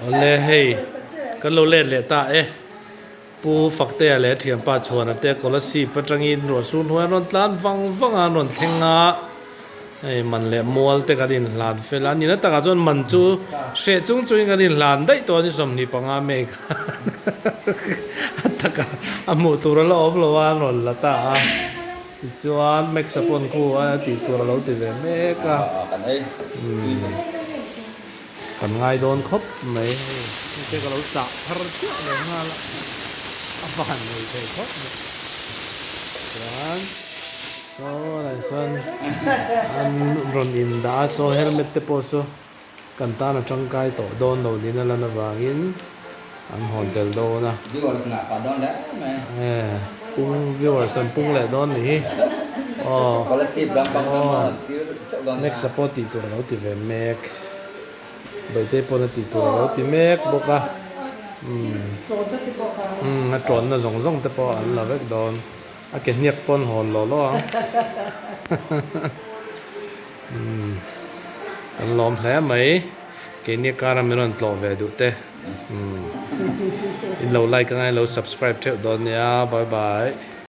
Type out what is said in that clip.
Awle hei kan lo let leh ta e. Pu Faktea leh a thianpa Chhuana te Kolasib atangin ruahsur hnuai an rawn tlan vang vang a, an rawn thleng a, hei man leh mual te kan inhlan fel a, nina takah chuan man chu hreh chung chungin kan inhlan daih tawh a ni 25 May khan a taka a hmuh tur a la awm lo a, an rawn la ta a, tichuan Max a pawn khu a tih tur a lo ti ve mek a. Kan ngai dawn khawp mai hei hei te ka lo chah thar chiah leh nghal a a van nei thei khawp mai chuan saw lai sawn an rawn in dah a saw helmet te pawh saw kan tan a tangkai tawh dawn lo niin a lan avangin an hawn tel dawn a pung viewers an pung leh dawn ni hi aw next a pawh tih tur a lo ti ve mek. Baitei pawn a tih tur a lo ti mek bawk a, umm a tawnna zawng zawng te pawh an la vek dawn, a ke hniak pawn hawn lawh lawh ang umm kan lawm hle mai, keini kara min rawn tlawh ve duh te umm in lo like anga in lo subscribe theuh dawn nia bye bye.